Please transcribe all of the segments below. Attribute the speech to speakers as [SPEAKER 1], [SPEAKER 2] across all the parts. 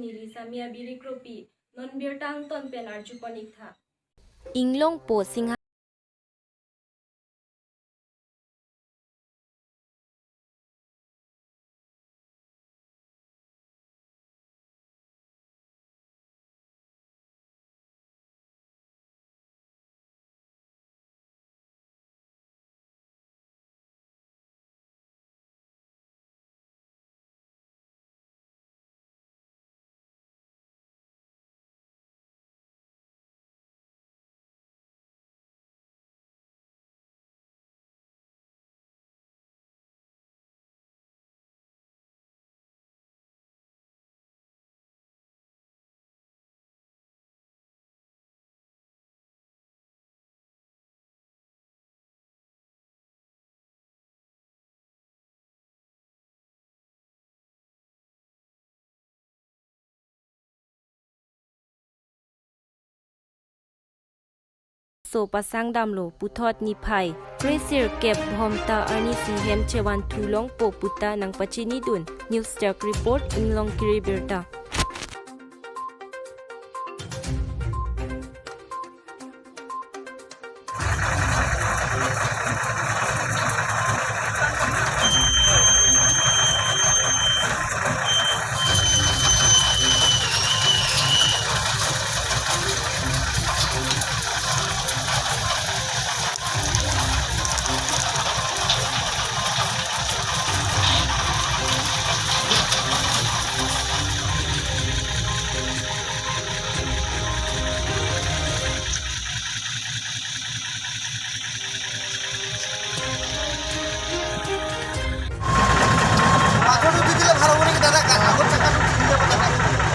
[SPEAKER 1] nili samia biri kropi non bir tang ton pen arju panik tha.
[SPEAKER 2] Inglong po singha so pasang damlo puthot ni phai presir kep bhomta arni singhem chewan thulong po puta nang pachini dun. News desk report Inglong Kiribirta.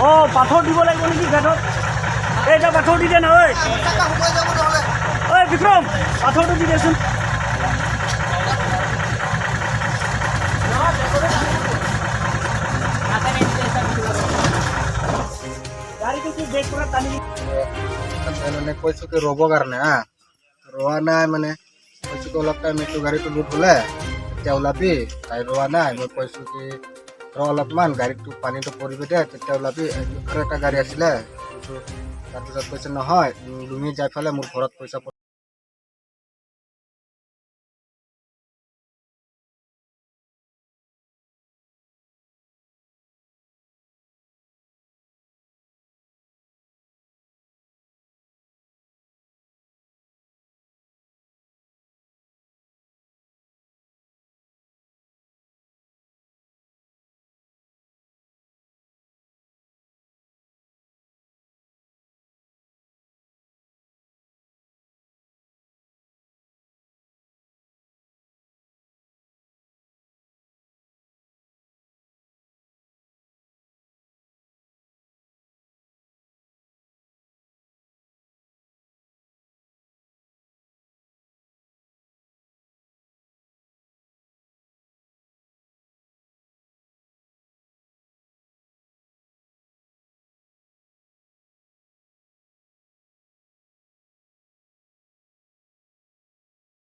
[SPEAKER 3] অ পাথৰ দিব লাগিব নেকি গাঁতত? এইটা পাথৰ দি দে না ঐ। ঐ বিক্ৰম, পাথৰটো দি দেচোন। গাড়ীটো কি ব্ৰেক কৰা টানি
[SPEAKER 4] মানে কৈছোঁ কি ৰ'ব কাৰণে, হা ৰোৱা নাই। মানে কৈছোঁ কি অলপ টাইম এইটো গাড়ীটো লোড হ'লে তেতিয়া ওলাবি। তাই ৰোৱা নাই। মই কৈছোঁ কি ৰ অলপমান, গাড়ীটো পানীটো পৰিব দে, তেতিয়া ওলাবি। আৰু এটা গাড়ী আছিলে, তাৰপিছত কৈছে নহয়, লুঙি যাই পেলাই মোৰ ঘৰত পইচা